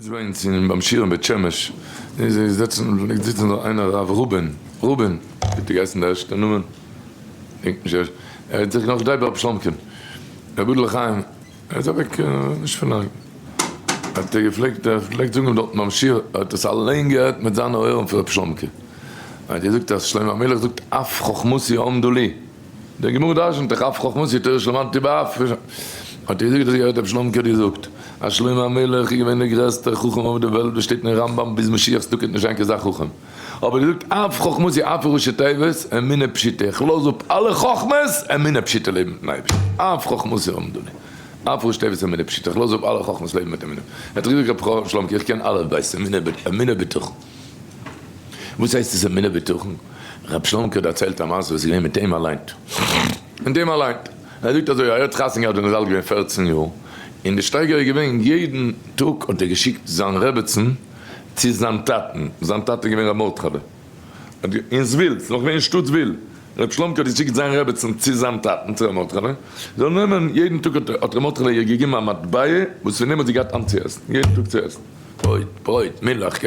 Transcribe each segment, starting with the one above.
איז ביי אונז אין ביים שיעור אין בית שמש איז זיצן פלעגט זיצן דארט איינער הרב רובין, רובין האט ער געהייסן די ערשטע נאמען, געדענק נישט ער האט זיך נאך געדרייט ביי רבי שלומקען, רבי יודל חיים ער איז אוועק נישט פון לאנג, האט ער געפלעגט ער פלעגט זאגן דארטן ביים שיעור ער האט עס אליין געהערט מיט זיינע אויערן פון רבי שלומקע, ער האט געזאגט אז שלמה המלך זאגט אף חכמתי עמדה לי. די גמרא דרשנ'ט דאך אף חכמתי תורה שלמדתי באף, האט ער געזאגט אז געהערט רבי שלומ'קע האט געזאגט אז שלמה המלך איז געווען דער גרעסטער חכם אויף די וועלט וואס שטייט אין רמב ם ביז משיח'ס טאג קען נישט זיין קיין אזא חכם, אבער געזאגט אף חכמתי אף ראשי תיבות אמונה פשוטה איך לאז אפ אלע חכמות אמונה פשוטה לעבן מיטן אייבערשטן אף חכמתי עמדה לי אף ראשי תיבות אמונה פשוטה איך לאז אפ אלע חכמות לעבן מיט אמונה האט ער געזאגט רבי שלומ'קע איך קען אלף בית אמונה בטחון. וואס הייסט עס אמונה בטחון? ר' שלומ'קע האט דערציילט א מעשה וואס איז געווען מיט אים אליין. מיט אים אליין. ער זאגט אזוי, ער האט חתונה געהאט ווען ער איז אלט געווען פערצן יאר, און די שטייגער איז געווען יעדן טאג האט ער געשיקט זיין רעבעצן צו זיין טאטן, זיין טאטע איז געווען ר' מרדכי'לע, אין זוויל, ס'איז נאך געווען אין שטאט זוויל, ר' שלומ'קע האט געשיקט זיין רעבעצן צו זיין טאטן צו ר' מרדכי'לע, זאל נעמען, יעדן טאג האט ר' מרדכי'לע איר געגעבן א מטבע וואס פון דעם האט זי געהאט אנצועסן, יעדן טאג צו עסן. ברויט, ברויט, מילך,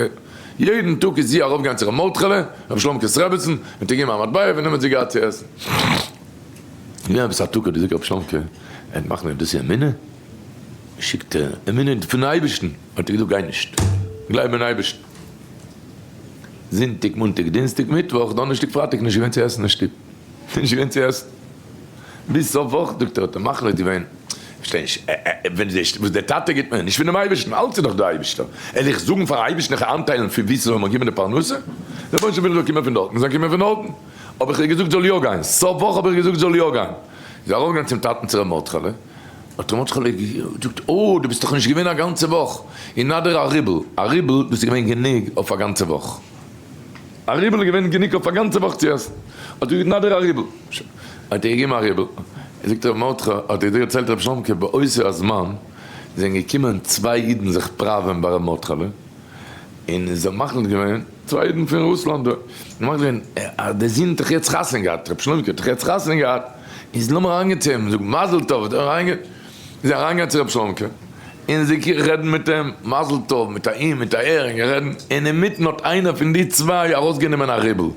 יעדן טאג איז זי ארויפגעגאנגען צו ר' מרדכי'לע, ר' שלומ'קע'ס רעבעצן, און האט איר געגעבן א מטבע, פון דעם האט זי געהאט צו עסן. געווען עפעס א טאג האט געזאגט ר' שלומ'קע, ער וועט מאכן דאס איז אמונה? שיקט ער, אמונה פון אייבערשטן, האט ער געזאגט גיי נישט, גלייב אין אייבערשטן. זונטאג, מאנטאג, דינסטאג, מיטוואך, דאנערשטאג, פרייטאג נישט געווען צו עסן אין שטוב, נישט געווען צו עסן. ביז סוף וואך זאגט ער האט ער מחליט געווען, פארשטיי נישט, ווען די וואס דער טאטע גיבט מיר, נישט פונעם אייבערשטן, אלץ איז דאך דער אייבערשטער, על איך זאגן פארן אייבערשטן איך איינטיילן פון וואו ס'זאל מיר קומען די פרנסה? דער רבונו של עולם וויל זאל קומען פון דארטן, זאל קומען פון דארטן, האב איך איר געזאגט זאל יא גיין, סוף וואך האב איך געזאגט זאל יא גיין, איז ער ארויפגעגאנגען צום טאטן צו ר' מרדכי'לע, האט ר' מרדכי'לע געזאגט, אה, דו ביסט דאך נישט געווען א גאנצע וואך, און נאדיר א רובל, א רובל דאס איז געווען גענוג אויף א גאנצע וואך. א רובל איז געווען גענוג אויף א גאנצע וואך צו עסן, האט ער געזאגט נא דיר א רובל, שוין, האט ער געגעבן א רובל, זאגט ר' מרדכי, האט ער דערציילט ר' שלומ'קע, באותו הזמן זענען געקומען צוויי אידן זיך פראווען ביי ר' מרדכי'לע, און זיי האבן מחליט געווען, צוויי אידן פון רוסלאנד, האבן מחליט געווען אז דער זון האט דאך יעצט חתונה געהאט, ר' שלומ'קע האט דאך יעצט חתונה געהאט, איז לאמיר אריינגיין צו אים זאגן מזל טוב, זיי אריינגיין צו ר' שלומ'קע און זיי רעדן מיט אים מזל טוב מיט א אים מיט א ער און רעדן, און אינמיטן האט איינער פון די צוויי ארויסגענומען א רובל,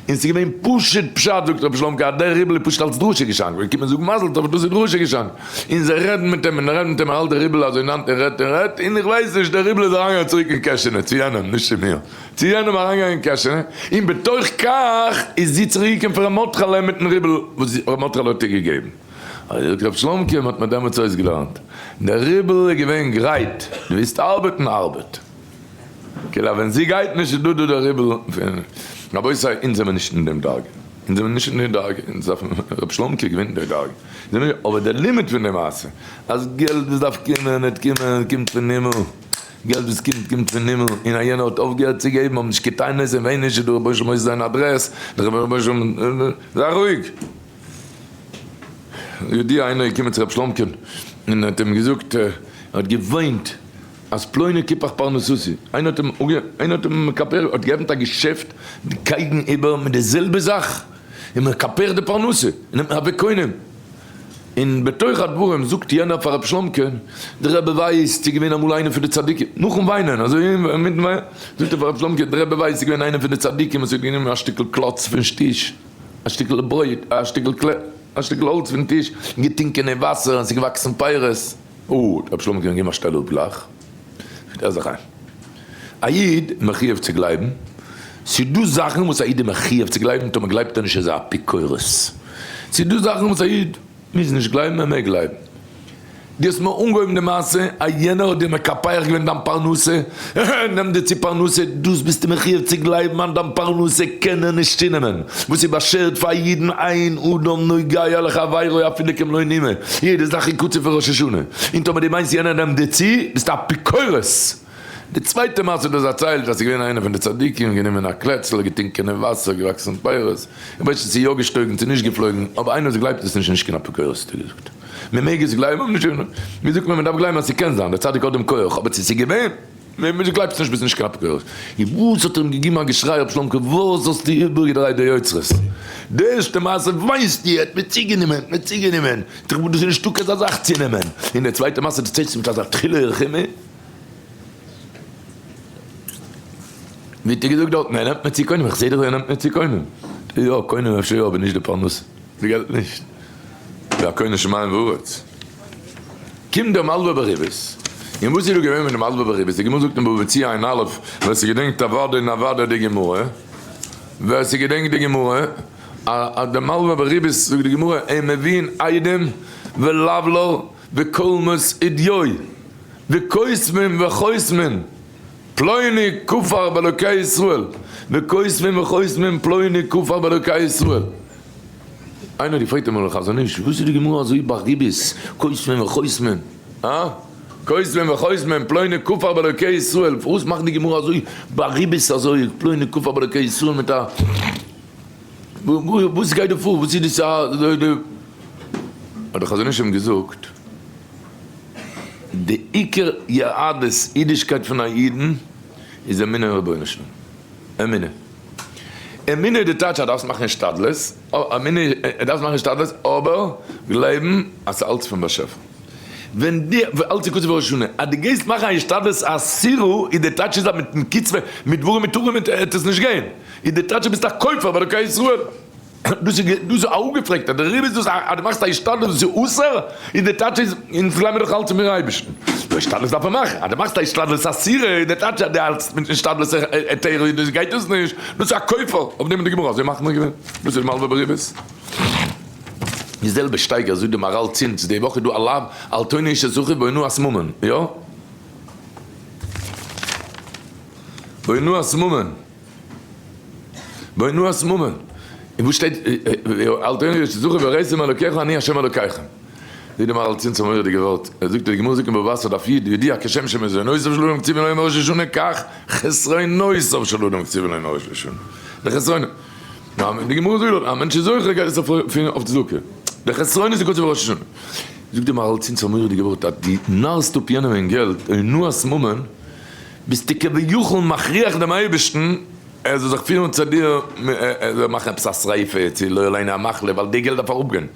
און ס'איז געווען פשוט פשט זאגט ר' שלומ'קע אז דער רובל איז פשוט אלס דרשה געשאנק, ווען קומען זאגן מזל טוב דאס איז דרשה געשאנק, און זיי רעדן מיט אים און רעדן מיט אים ער האלט די רובל אזוי נאנט און רעדט און רעדט, און איך ווייס נישט דער רובל איז אריינגעגאנגען צוריק אין קעשענע צו יענעם נישט צו מיר, צו יענעם אריינגעגאנגען אין קעשענע, און בתוך כך איז זי צוריקגעקומען פון ר' מרדכי'לע מיטן רובל וואס ר' מרדכי'לע האט איר געגעבן. זאגט רב שלומ'קע, מ'האט מיר דעמאלטס אויסגעלערנט, דער רובל איז געווען גרייט, דו ווילסט ארבעטן, ארבעט. כאילו אז ווען זי גייט נישט איז דא דא דער רובל. רבותי, אונז זעמיר נישט אין דעם דרגה, אונז זעמיר נישט אין די דרגה, אונז דארפן, רב שלומ'קע איז געווען אין די דרגה, אבער דער לימוד פון די מעשה, אז געלט וואס דארף קומען וועט קומען, קומט פון הימל, געלט וואס קומט קומט פון הימל, און אז יענער האט אויפגעהערט צו געבן, האב נישט קיין טענות און ווען נישט איז דא רבונו של עולם זיין אדרעס, דער רבונו של עולם, זיי רואיג. ידיע איינער איז געקומען צו רב שלומקען און האט אים געזאגט ער האט געוויינט אז פלוני קיפח פרנסתי, איינער האט אים איינער האט אים מקפח האט געעפנט א געשעפט קייגן איבער מיט די זעלבע זאך און מקפח די פרנסה און נעמט אוועק קונים, און בתוך הדברים זאגט יענער פאר רב שלומקען די רבי ווייסט ס'איז געווען אמאל איינער פון די צדיקים נאכן וויינען אזוי אינמיטן וויינען זאגט ער פאר רב שלומקען די רבי ווייסט ס'איז געווען איינער פון די צדיקים וואס האט גענומען א שטיקל קלאץ פון טיש. א שטיקל ברויט, א שטיקל קלע, א שטיקל האלץ פון טיש, געטונקען אין וואסער און ס'איז געוואקסן פירות. או, האט רבי שלמה געגעבן א שטעל אפ גלייך, זאגט ער זיך איין, א איד איז מחיוב צו גלייבן, ס'איז דא זאכן וואס א איד איז מחיוב צו גלייבן, טאמער גלייבט ער נישט איז ער אפיקורס, ס'איז דא זאכן וואס א איד מוז נישט גלייבן, ער מעג גלייבן. דו האסט מיר אנגעהויבן די מעשה אז יענער האט דיר מקפח געווען דיין פרנסה, נעם דיר צו פרנסה, דאס ביסטו מחיוב צו גלייבן אז דיין פרנסה קען ער נישט צונעמען, וואס איז באשערט פאר אידן אין אדם נוגע לחבירו אפילו כמלוא נימא, יעדע זאך איז קצוב פון ראש השנה, און טאמער דו מיינסט יענער נעמט דיר צו, ביסטו אפיקורס. די צווייטע מעשה האט ער דערציילט אז ס'איז געווען איינער פון די צדיקים, גענומען א קלעצל, געטונקען אין וואסער, געוואקסן פירות, איך ווייס נישט צו ס'איז יא געשטויגן צו נישט געפלויגן, אבער איינער וואס גלייבט עס נישט איז נישט קיין אפיקורס האט ער געזאגט. מען מעג עס גלייבן אבער נישט, ווי זאגט מען, מען דארף גלייבן אז ס'קען זיין, דער צדיק האט דעם כח, אבער צו ס'איז געווען, ווען דו גלייבסט נישט ביסטו נישט קיין אפיקורס. און וואס האט ער אים געגעבן א געשריי רב שלומ'קע וואס האסטו איבערגעדרייט די יוצרות? די ערשטע מעשה ווייסטו ער האט מיר צוגענומען, מיר צוגענומען, דאס איז נישטא קיין אזא זאך צונעמען, און די צווייטע מעשה דערציילסטו מיט אזא תחילה ורחימה? ווי האט ער געזאגט דארטן, ער נעמט מיר צו קונים, איך זעה דאך ווי ער נעמט מיר צו קונים. יא, קונים אפשר יא, אבער נישט די פרנסה, די געלט נישט. ווי א קונה שמים וארץ. קומט דער מלווה בריבית, און וואס איז דא געווען מיט די מלווה בריבית? די גמרא זאגט אין בבא מציעא ע"א, ווער ס'געדענקט אוודאי און אוודאי די גמרא, ווער ס'געדענקט די גמרא, אז די מלווה בריבית, זאגט די גמרא, אין מביאין עדים ולבלר וקולמוס אידיוי וכוסמין וחוסמין פלוני כפר באלוקי ישראל, וכוסמין וחוסמין פלוני כפר באלוקי ישראל. איינער האט געפרעגט אמאל חזון איש, וואס איז די גמרא אזוי בריבית, כוסמין וחוסמין, הא? כוסמין וחוסמין פלוני כפר באלוקי ישראל, פארוואס מאכט די גמרא אזוי בריבית אזוי פלוני כפר באלוקי ישראל מיט א וואס גייט דא פאר, וואס איז דאס אזוי די. האט די חזון איש אים געזאגט, די עיקר יהדות אידישקייט פון א אידן איז אמונה אין רבונו של עולם, אמונה. אמונה איז די טייטש אז דארפסט מאכן השתדלות, אמונה איז דארפסט מאכן השתדלות אבער גלייבן אז ס'איז אלץ פון באשעפער. ווען די, אלץ איז קצבה ראש השנה, אז די גייסט מאכן א השתדלות אסירו איז די טייטש איז אז מיטן קצבה מיט דברים מותרים וועט עס נישט גיין, איז די טייטש אז ביסט א כופר באלוקי ישראל. דאס איז דאס איז אפגעפרעגט אז די ריבית דאס אז דו מאכסט א השתדלות וואס איז אסור איז די טייטש איז אונז גלייבן מיר דאך אלץ אין מיר אייבערשטן די השתדלות דארף מען מאכן אז דו מאכסט א השתדלות אסירה איז די טייטש אז דו האלטסט מיט השתדלות היתרה איז דאס גייט דאס נישט דאס איז א כופר אויף דעם איז די גמרא אזוי מחמיר געווען דאס איז מלווה בריבית. די זעלבע שטייגער זאגט די מהר"ל צינץ די וואך איז דא א לאו אל תוני איש את אחיו בהונאת ממון יא? בהונאת ממון. בהונאת ממון, און וואס שטייט אל תונו איש את אחיו והראיתם אלוקיך אני ה' אלוקיכם. זאגט די מהר"ל צינץ א מורא'דיגע ווארט, ער זאגט די גמרא זאגט אין בבא בתרא דף י', ידוע כשם שמזונותיו של אדם קצובין לו מראש השנה כך חסרונותיו של אדם קצובין לו מראש השנה, די חסרונות, די גמרא זאגט דארט א מענטש איז זוכה גייט עס אויף צדקה, די חסרונות איז קצוב בראש השנה. זאגט די מהר"ל צינץ א מורא'דיגע ווארט אז דו נארסט אפ יענעם אין געלט, הונאת ממון, ביסטו כביכול מכריח דעם אייבערשטן ער זאל זיך פירן צו דיר, ער זאל מאכן עפעס א שריפה צו לא עלינו א מחלה, ווייל די געלט דארף אראפגיין.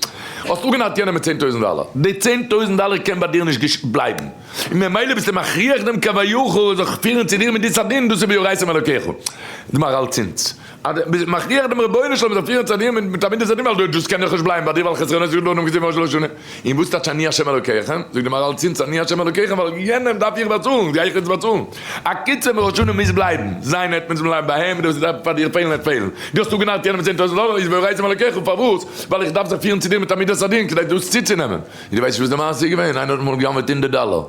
האסט אפגענארט יענעם מיט 10,000 דאלער, די 10,000 דאלער קען ביי דיר נישט בלייבן, און ממילא ביסטו מכריח דעם כביכול זיך פירן צו דיר מיט די סדין, דאס איז ויראת מאלוקיך, די מהר"ל צינץ. אז דו ביסט מכריח דעם רבונו של עולם זאל פירן צו דיר מיט א מידת הדין ווייל דאס קען דאך נישט בלייבן ביי דיר ווייל חסרונות איז געווארן געזען ראש לשנה. און וואס טייטש אני השם אלוקיכם? זאגט די מהר"ל צינץ אני השם אלוקיכם ווייל יענעם דארף איך באצאלן, גיי איך יעצט באצאלן. א קיצור מראש השנה מוז בלייבן, זיין עט מוז בלייבן ביי אים, דאס דארף פאר דיר פעלן עט פעלן. דו האסט אפגענארט יענעם מיט 10,000 דאלער איז ויראת מאלוקיך פארוואס? ווייל איך דארף זיך פירן צו דיר מיט א מידת הדין כדי דאס צוצונעמען. און דו ווייסט נישט וואס די מעשה איז געווען? איינער האט אמאל גע'גנב'עט הונדערט דאלער.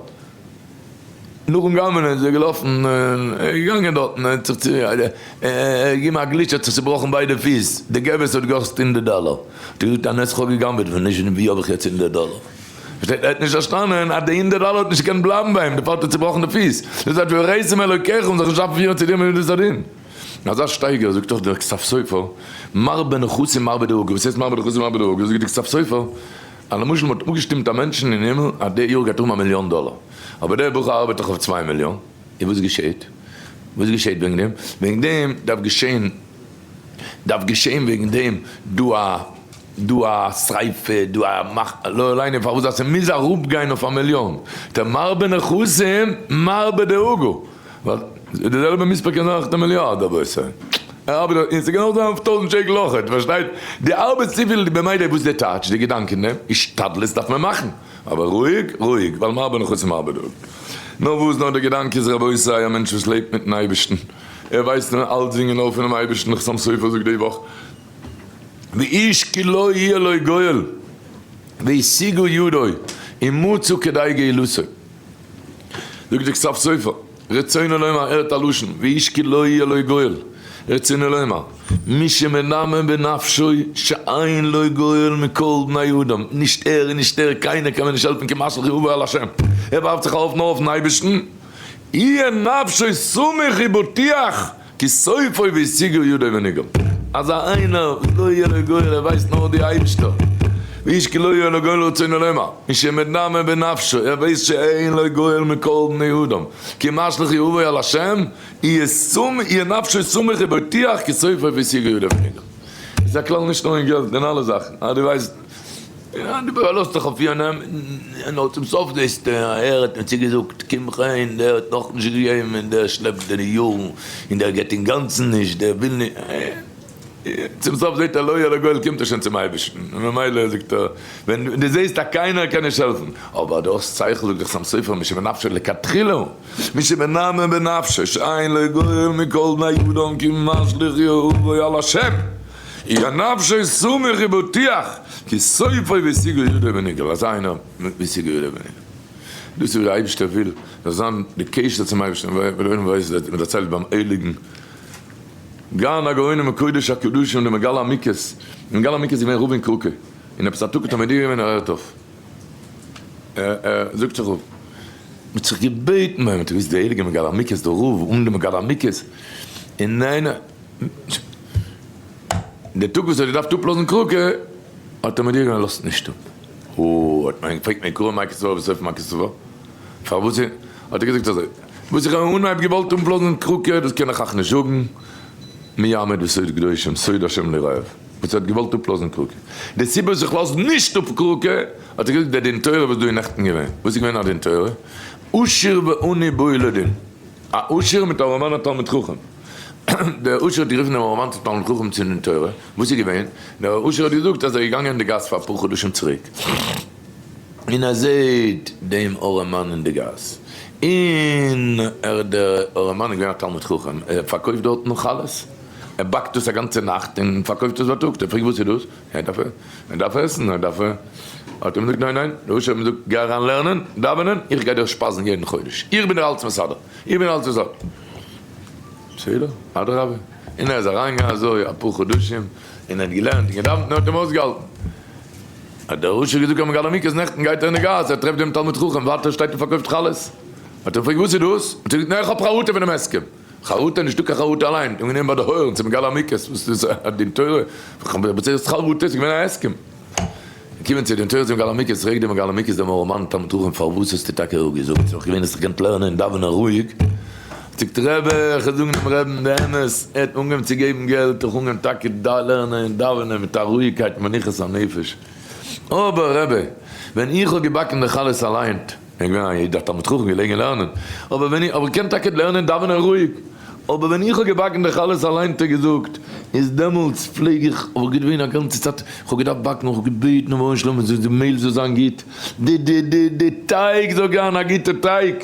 נאכן גנב'נען איז ער געלאפן און ער איז געגאנגען דארטן ער האט זיך צו געגעבן א גליטש האט זיך צובראכן ביידע פיס, די געבעס האט געקאסט הונדערט דאלער, האט ער געזאגט א נס כ'האב געגנב'עט ווען נישט ווי האב איך יעצט הונדערט דאלער? פארשטייט ער האט נישט פארשטאנען אז די הונדערט דאלער האט נישט געקענט בלייבן ביי אים דערפאר האט ער צובראכן די פיס, דאס הייסט והראיתם אלוקיכם זיך נישט דארפן פירן צו דיר מיט הדין. אזא שטייגער זאגט דאך דער כתב סופר מרבה נכסים מרבה דאגה, וואס הייסט מרבה נכסים מרבה דאגה? זאגט דער כתב סופר אז למשל מ'האט אפגעשטימט א מענטשן אין הימל אז די יאר גייט ער האבן א מיליאן דאלער, אבער דער בחור ארבעט דאך אויף צוויי מיליאן, און וואס געשעהט? וואס געשעהט וועגן דעם? וועגן דעם דארף געשעהן, דארף געשעהן וועגן דעם דא א, דא א שריפה, דא א מאכ, לא עלינו פארוואס אז ס'מוז אראפגיין אויף א מיליאן, דער מרבה נכסים מרבה דאגה. ווייל די זעלבע מספר קען זיין אויך די מיליארד רבותי. ער ארבעט און ס'קען אויך זיין אויף טויזנט שקל אויכעט, פארשטייט? די ארבעטסט צופיל במילא וואס די טייטש די געדאנק אין דעם? השתדלות דארף מען מאכן, אבער רואיג רואיג ווייל מרבה נכסים מרבה דאגה. נאר וואס נאר די געדאנק איז רבותי א מענטש וואס לעבט מיטן אייבערשטן ער ווייסט נאר אלצדינג און נאר פונעם אייבערשטן חתם סופר זאגט די וואך ואיש כי לא יהיה לו גואל והשיגו ידו ומצא כדי גאולתו. זאגט די כתב סופר, רצונו לומר הערט א לשון, ואיש כי לא יהיה לו גואל, רצונו לומר, מי שמדמה בנפשו שאין לו גואל מכל בני אדם, נישט ער און נישט ער, קיינער קען מיר נישט העלפן כי משליך יהוה על השם, ער ווארפט זיך ארויף נאר אויפן אייבערשטן, יהיה נפשו סמוך ובטוח כי סופו והשיגו ידו ונגאל. אזא איינער, לא יהיה לו גואל, ער ווייסט נאר די אייבישטער, ואיש כי לא יהיה לו גואל רצונו לומר, מי שמדמה בנפשו, ער ווייסט שאין לו גואל מכל בני אדם, כי משליך יהוה על השם, יהיה נפשו סמוך ובוטח כי סופו והשיגו ידו ונגאל. איז א כלל נישט נאר אין געלט, אין אלע זאכן, אז דו ווייסט. יא, דו פארלאזט זיך אויף יענעם, און נאר צום סוף זעסטו ער האט מיר צוגעזאגט קמחא און דער האט נאכנישט געגעבן און דער שלעפט די יארן און דער געבט אינגאנצן נישט, דער וויל נישט, צום סוף זעט ער לא יהיה לגואל קומט ער שוין צום אייבערשטן, און ממילא זאגט ער ווען דו זעסט אז קיינער קען נישט העלפן, אבער דו האסט שכל זאגט דער חתם סופר מי שבנפשו לכתחילה מי שבנמה בנפשו שאין לו גואל מכל בני אדם כי משליך יהבו על השם. יהיה נפשו סמוך ובטוח כי סופו והשיגו ידו בנגאל, אזא איינער והשיגו ידו בנגאל. דאס איז וואס דער אייבערשטער וויל, זאל זיין די קשר צום אייבערשטן, ווער ווער ווייסט וועט מען דערציילט ביים הייליגן גאון הגאונים מקודש הקדושים דער מגלה עמוקות, דער מגלה עמוקות איז געווען רב אין קראקע, און עפעס א טאג האט ער מודיע געווען ער הערט אויף, ער זאגט זיך אפ, מען האט זיך געבעטן ביי אים, האט ער געוואוסט דער הייליגער מגלה עמוקות דער רב אן די מגלה עמוקות, און ניין. די טאג וואס ער האט געדארפט אפלאזן קראקע האט ער מודיע געווען ער לאזט נישט אפ. הו האט מען געפרעגט מעיקרא מאי כתבו ובסוף מה כתבו? פארוואס האט ער געזאגט אזוי וואס איך האב אנהייב געוואלט אפלאזן קראקע דאס קען איך אייך נישט זאגן מי יעמוד בסוד קדושים סוד השם ליראיו וואס ער האט געוואלט אפלאזן קראקע די סיבה וואס איך לאז נישט אפ קראקע האט ער געזאגט די דין תורה וואס דא איז נעכטן געווען וואס איז געווען א דין תורה עשיר ועני באו לדין א עשיר מיט א ארעמאן א תלמיד חכם. דער עושר האט גערופן דעם ארעמאן צום תלמיד חכם צו דין תורה, וואס איז געווען? דער עושר האט געזאגט אז ער איז געגאנגען אין די גאס פאר אפאר חדשים צוריק, און ער זעט דעם ארעמאן אין די גאס, און ער דער ארעמאן איז געווען א תלמיד חכם, ער פארקויפט דארטן חלות, ער באקט דאס א גאנצע נאכט און פארקויפט עס בייטאג, ער פרעגט וואס איז דאס? ער דארף ער דארף עסן, ער דארף, האט ער אים געזאגט ניין ניין, דער עושר האט אים געזאגט גיי אריין לערנען, דאווענען, איך גיי דיר שפייזן יעדן חודש, איך בין דיר אלץ מסדר, איך בין אלץ מסדר. בסדר, אדרבה. און ער איז אריינגעגאנגען אזוי אפאר חדשים, און ער האט געלערנט און געדאווענט און ער האט אים אויסגעהאלטן. האט דער רשע געזאגט קיין מגלה עמוקות, נעכטן גייט ער אין די גאס, ער טרעפט דעם תלמיד חכם, ווייטער שטייט און פארקויפט חלות. האט ער געפרעגט וואס איז דאס? האט ער געזאגט, נעה איך האב חרטה פונעם הסכם. חרטה? נישטא קיין חרטה אליין. האט אים גענומען ביי די הויערן צו מגלה עמוקות, וואס איז א דין תורה? וואס הייסט חרטה? ס'איז געווען א הסכם. געקומען צו דין תורה צום מגלה עמוקות, פרעגט דער מגלה עמוקות דעם ארעמאן תלמיד חכם פארוואס האסטו טאקע אפגעזאגט, ס'איז דאך געווען האסט זיך געקענט לערנען און דאווענען רואיג, זאגט רבי איך וועל זאגן דעם רעבן די אמת, ער האט אנגעהויבן צו געבן געלט, איך אנגעהויבן טאקע לערנען און דאווענען מיט א רואיגקייט און מנוחת הנפש, אבער רבי ווען איך האב געבאקן די חלות אליין, ער איז געווען א איד א תלמיד חכם געלעגן לערנען, אבער ווען איך האב געקענט טאקע לערנען דאווענען רואיג, אבער ווען איך האב געבאקן די חלות אליין האט ער געזאגט, איז דעמאלטס פלעג איך, האב איך געווען א גאנצע צייט, איך האב געדארפט באקן, איך האב געבעטן רבונו של עולם די מעהל זאל זיין גוט, די די די די טייג זאל זיין א גוטע טייג,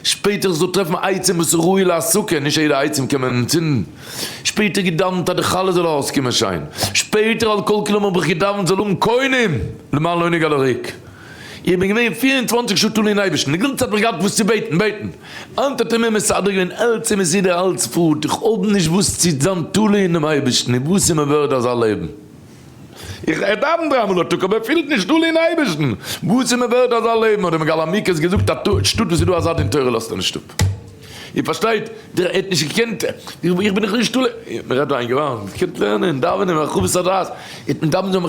שפעטער איך זאל טרעפן עצים וואס איז ראוי להסקה, נישט יעדע עצים קען מען אנצינדן, שפעטער געדאווענט אז די חלה זאל ארויסקומען שיין, שפעטער על כל כולם האב איך געדאווענט זאל האבן קונים למען לא ניגע לריק. איך בין געווען 24 שעה תלוי אין אייבערשטן, די גאנצע צייט האב איך געהאט וואס צו בעטן, בעטן. היינט האט ער מיר מסדר געווען אלץ און מסודר אלץ פארט, איך האב נישט וואס צו זיין תלוי אינעם אייבערשטן, און וואס איז מיר ווערד אזא לעבן? איך ער דאווענט דריי מאל א טאג אבער ער פילט נישט תלוי אין אייבערשטן, וואס איז מיר ווערד אזא לעבן? האט דער מגלה עמוקות געזאגט, א שטאט וואס איז דא אזא דין תורה לאזט ער נישט אפ. איר פארשטייט? דער האט נישט געקענט, איך בין דאך נישט תלוי, מען רעדט דא איינגעווארן, געקענט לערנען, דאווענען, הרחבת הדעת, האט מען דאווענען זאל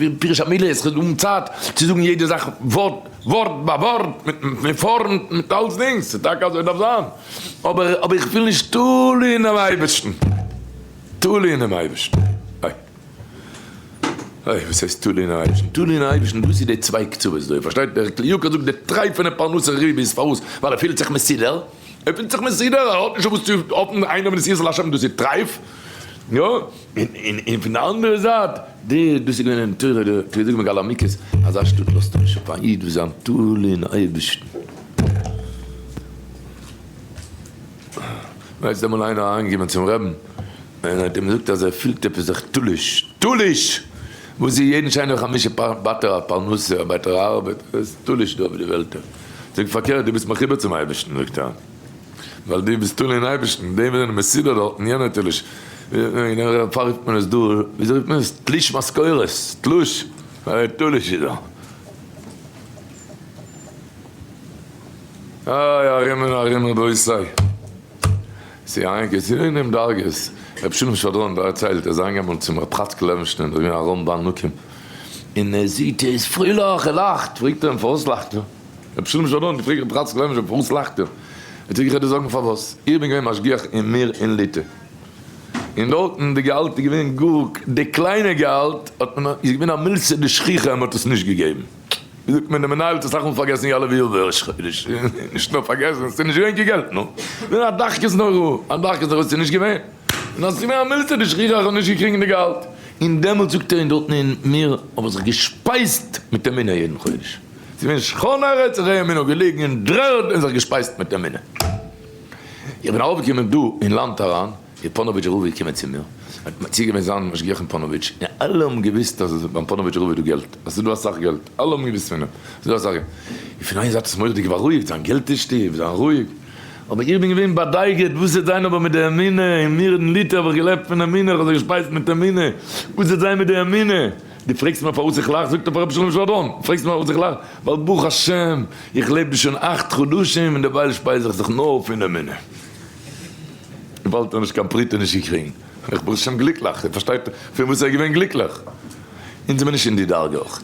מען פירוש המילות, איך האב צייט צו זאגן יעדע זאך ווארט ווארט ביי ווארט, מיט פארנט, מיט אלצדינג, ס'איז טאקע אזוי דארף זיין, אבער אבער איך פיל נישט תלוי אינעם אייבערשטן, תלוי אינעם אייבערשטן, איי. אוי, וואס הייסט תלוי אין אייבערשטן? תלוי אין אייבערשטן, דאס איז די צוויי קצוות דא, איר פארשטייט? דער כלי יקר זאגט די טרייפענע פרנסה ריב איז פארוואס? ווייל ער פילט זיך מסודר, ער פילט זיך מסודר, ער האט נישט וואס צו האפן איינער בנשיאות להשם, דאס איז טרייף, יא, און און פון די אנדערע זייט, די דאס איז געווען אין תורה, די תורה זאגט מגלה עמוקות, אזא שטאט לאזט ער נישט אפ א איד וואס זיין תלוי אין אייבערשטן. ווייסט אמאל איינער אריינגעקומען צום רעבן און האט אים געזאגט אז ער פילט עפעס זיך תלוש, תלוש! וואס איז יעדן שיינעם חמישי באטער א פרנסה, א בעטערע ארבעט, ער איז תלוש דא אויף די וועלט. זאגט פארקערט דו ביסט מחובר צום אייבערשטן זאגט ער, ווייל דו ביסט תלוי אין אייבערשטן, די וואס זענען מסודר דארטן יענער תלוש, דערפאר רופט מען עס דא, וויאזוי רופט מען עס? תלוש משכורת, תלוש, תלוש איז ער. איי ארום און ארום רבותי. ס'איז איינגע ס'איז אין דעם דרגות. רבי שלום שוואדראן דערציילט ער איז אריינגעגאנגען צום רב חאצקל לעווענשטיין דאס איז געווען א רמב ן נוקם און ער זעהט ער איז פרייליך ער לאכט פרעגט ער אים פארוואס לאכט איר? רבי שלום שוואדראן האט געפרעגט רבי חאצקל לעווענשטיין פארוואס לאכט איר? האט ער געזאגט איך וועל דיר זאגן פארוואס איך בין געווען משגיח אין מיר אין ליטע. און דארטן די געהאלט איז געווען גאר די קליינע געהאלט האט מען איז געווען א מילתא דשכיחא אז מען האט עס נישט געגעבן. ווי זאגט מען די מנהל האט אסאך מאל פארגעסן יאללה ווי אויף ראש חודש. נישט נאר פארגעסן עס איז נישט געווען קיין געלט נו. געווען א דחקות נורא א דחקות נורא עס איז נישט געווען. און אז עס איז געווען א מילתא דשכיחא איך האב נישט געקריגן די געהאלט. און דעמאלטס זאגט ער און דארטן אין מיר האב איך זיך געשפייזט מיט אמונה יעדן חודש. ס'איז געווען שכן ארץ ר' אמונה געליגן אין דר'ערד און זיך געשפייזט מיט אמונה. איך בין ארויפגעקומען דא אין לאנד אריין, איז פאנאוויטשער רב געקומען צו מיר, האט מציע געווען זיין משגיח אין פאנאוויטש, און אלע האבן געוואוסט אז ביים פאנאוויטשער רב איז דא געלט, אז ס'איז דא אסאך געלט, אלע האבן געוואוסט פון דעם, ס'איז דא אסאך געלט. און פון איין זייט איז מורא'דיג בארואיגט, זיין געלט איז שטוב, זיין רואיג, אבער איך בין געווען באדייגעט, וואס וועט זיין אבער מיט די אמונה, אין מיר אין ליטע האב איך געלעבט פון אמונה, איך האב זיך געשפייזט מיט אמונה, וואס וועט זיין מיט די אמונה? דו פרעגסט מיר פארוואס איך לאך, זאגט ער פאר רבי שלום שוואדראן, פרעגסט מיר פארוואס איך לאך, ווייל ברוך השם איך לעב דא שוין אכט חדשים און דערווייל שפייז איך זיך נאר פון אמונה. וואלט ער נישט קיין פרוטה נישט געקריגן, איך ברוך השם גליקליך, איר פארשטייט פון וואס ער איז געווען גליקליך? אונז זעמיר נישט אין די דרגה אויך,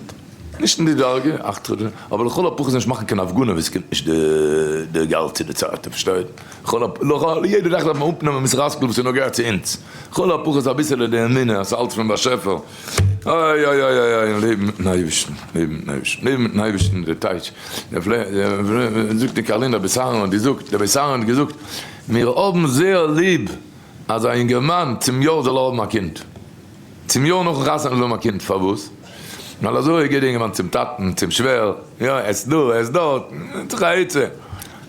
נישט אין די דרגה, אכט חדשים, אבער לכל הפחות נישט מאכן קיין הפגנה ווען ס'קומט נישט די געלט צו די צייט, איר פארשטייט? לכל הפ לכל יעדע זאך דארף מען אפנעמען מוסר השכל וואס איז נוגע צו אונז, לכל הפחות אביסעלע די אמונה אז ס'אלץ פון באשעפער, איי איי איי איי איי לעבן מיטן אייבערשטן, לעבן מיטן אייבערשטן, לעבן מיטן אייבערשטן די טייטש, זאגט די קארלינער בית אהרן האט געזאגט, דער בית אהרן האט געזאגט, מיר האבן זייער ליב אז א אינגערמאן צום יאר זאל ער האבן א קינד. צום יאר נאכן חתונה זאל האבן א קינד, פארוואס? ווייל אזוי גייט די אינגערמאן צום טאטן, צום שווער, יא, עס דא, עס דארט, נעמט זיך א עצה.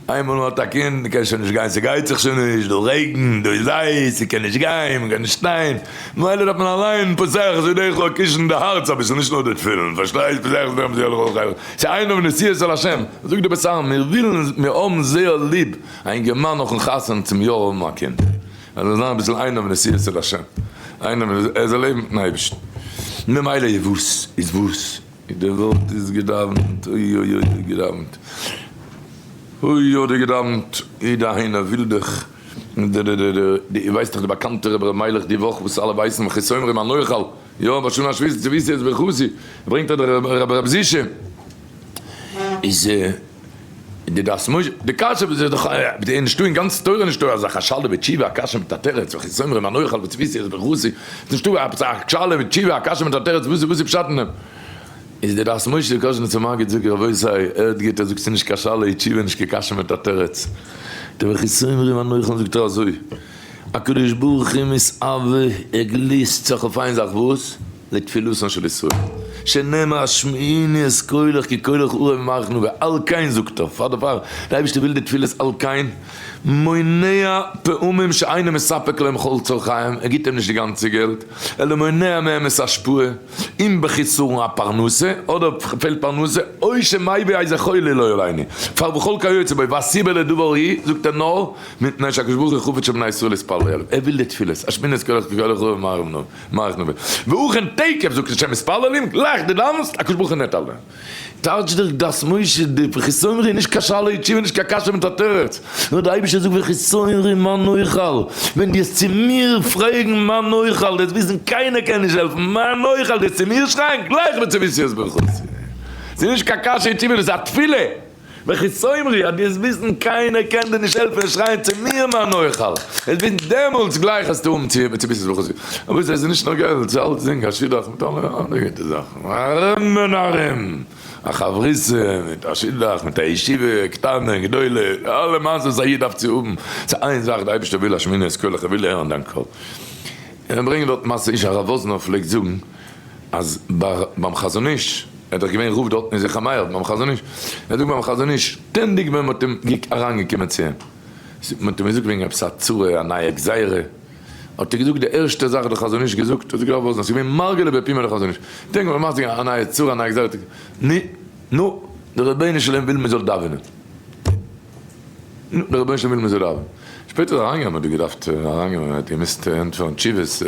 איינמאל מען האט א קינד, מען קען שוין נישט גיין, ס'גייט זיך שוין נישט, דא רעגנט, דא איז הייס, ס'קען נישט גיין, מען קען נישט שטיין, ממילא דארף מען אליין פותח את ידיך קישן די הארץ אביסל, נישט נאר די תפילין, פארשטייסט, פותח את ידיך מסיע לכל חלק, ס'איז עיניו נשואות אל השם, זאגט דער בית אהרן, מיר ווילן, מיר האבן זייער ליב א אינגערמאן נאכן חתונה צום יאר האבן א קינד. ער זאל זיין אביסל עיניו נשואות אל השם, עיניו ער זאל לעבן מיטן אייבערשטן, ממילא איז וואס איז וואס איז די ווארט איז געדאווענט, אוי אוי אוי געדאווענט, אוי האט ער געדאווענט, יעדע איינער וויל דאך, די די די די איר ווייסט דאך די באקאנטע רבי ר' מיילעך די וואך וואס אלע ווייסן וכי תאמרו מה נאכל, יא בשנה השביעית צויתי את ברכתי, ברענגט ער דער רבי ר' זישע, איז. די דעת משה, די קשיא וואס איז דאך נישטא אין גאנץ תורה נישטא אזא זאך א שאלה ותשובה א קשיא מיט א תירוץ וכי תאמרו מה נאכל וציוויתי את ברכתי, איז נישטא עפעס א שאלה ותשובה א קשיא מיט א תירוץ וואס איז פשט אין דעם? איז די דעת משה די קאזשניצער מגיד זאגט רבותי הערט גוט ער זאגט ס'איז נישט קיין שאלה ותשובה נישט קיין קשיא מיט א תירוץ, די וכי תאמרו מה נאכל זאגט ער אזוי הקדוש ברוך הוא מתאווה ער גליסט זיך אויף איין זאך וואס? לתפילתן של ישראל, שנאמר השמיעיני את קולך כי קולך ערב ממערך נאוה, על כן זאגט ער, פאר דערפאר, די אייבערשטער וויל די תפילות על כן, מונע פעמים שאינו מספק להם כל צרכיהם, ער גיבט אים נישט די גאנצע געלט, אלא מונע מהם את ההשפעה, אם בחיסרון הפרנסה, אדער פעלט פרנסה, או שמביא איזה חולי לא עלינו, פאר וכל כיוצא בו, והסיבה לדבר היא, זאגט ער נאר, מפני שהקדוש ברוך הוא חפץ שבני ישראל יתפללו אליו, ער וויל די תפילות, השמיעיני את קולך כי קולך ערב ממערך נאוה. מאריך נאוה. ואכן תיכף זאגט השם מתפללים, גלייך די דאווענסט, הקדוש ברוך הוא נענט אלע. טייטש דער דעת משה די וכי תאמרו איז נישט קיין שאלה און תשובה נישט קיין קשיא מיט א תירוץ, נאר די אייבישטער זאגט וכי תאמרו מה נאכל, ווען די וועסט צו מיר פרעגן מה נאכל, די וועסט וויסן קיינער קען נישט העלפן, מה נאכל, די וועסט צו מיר שרייען גלייך וצויתי את ברכתי. ס'איז נישט קיין קשיא און תשובה דאס איז א תפילה. וכי תאמרו אז דו וועסט וויסן קיינער קען דיר נישט העלפן שרייען צו מיר מה נאכל, וועסט וויסן דעמאלטס גלייך האסטו אן צו צו ביסט וכו', אבער עס איז נישט נאר געלט, ס'איז אלצדינג, א שידוך מיט אלע אנדערע גוטע זאכן, ארום און ארום, א חברותא מיט א שידוך מיט א ישיבה קטנה גדולה, אלע מעשות וואס א איד דארף צו האבן, ס'איז איין זאך די אייבערשטער וויל השמיעיני את קולך ער וויל הערן דיין קול, און ברענגען דארט מעשה איש הרב וואזנער פלעגט זאגן. אז ביים חזון איש, ער איז דאך געווען רב דארטן אין זיך המאיר, ביים חזון איש, ער זאגט ביים חזון איש, שטענדיג ווען מ'האט אים אריינגעקומען צו אים, מ'האט אים געזאגט וועגן עפעס א צרה, א נייע גזירה, האט ער געזאגט די ערשטע זאך האט דער חזון איש געזאגט, האט זאגט הרב וואזנער, ס'איז געווען מרגלא בפומיה דחזון איש, שטענדיג ווען מ'מאכט זיך א נייע צרה, א נייע גזירה, האט ער געזאגט, נו, נו, דער רבונו של עולם וויל מ'זאל דאווענען. נו, דער רבונו של עולם וויל מ'זאל דאווענען. שפעטער איז אריינגעגאנגען, מ'האט געדארפט אריינגיין, מ'האט געמוזט ענטפערן תשובות,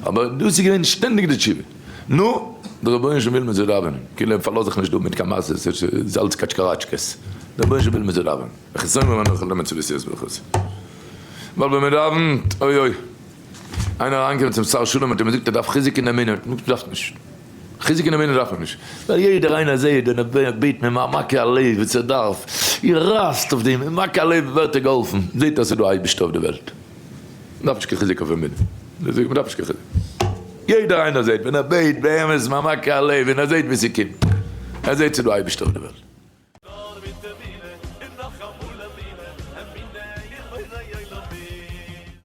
אבער דאס איז געווען שטענדיג די תשובה. נו, דער רבונו של עולם וויל מ'זאל דאווענען. כאילו, פארלאז זיך נישט דא מיט קיין מעשות, עס איז אלץ קאטשקאראטשקעס. דער רבונו של עולם וויל מ'זאל דאווענען. וכסונו ואנכי לא מצוות יעש ברכות. ווייל ווען מ'דאווענט, אוי אוי. איינער אריינגעקומען צום שר שלום האט אים געזאגט ער דארף חיזוק אין אמונה, האט אים געזאגט דארפסט נישט. חיזוק אין אמונה דארף מען נישט, ווייל יעדער איינער זעהט ווען ער בעט ממעמקי הלב וואס ער דארף, איר רייסט אויף דעם ממעמקי הלב ווערט ער געהאלפן, זעהט אז ס'איז דא אייבערשטער אויף די וועלט, מ'דארף נישט קיין חיזוק אויף אמונה. מ'דארף נישט קיין חיזוק. יעדער איינער זעט ווען ער בעט באמת ממעמקי הלב און ער זעט ווי ס'קומט, ער זעט ס'איז דא אייבערשטער אויף די וועלט.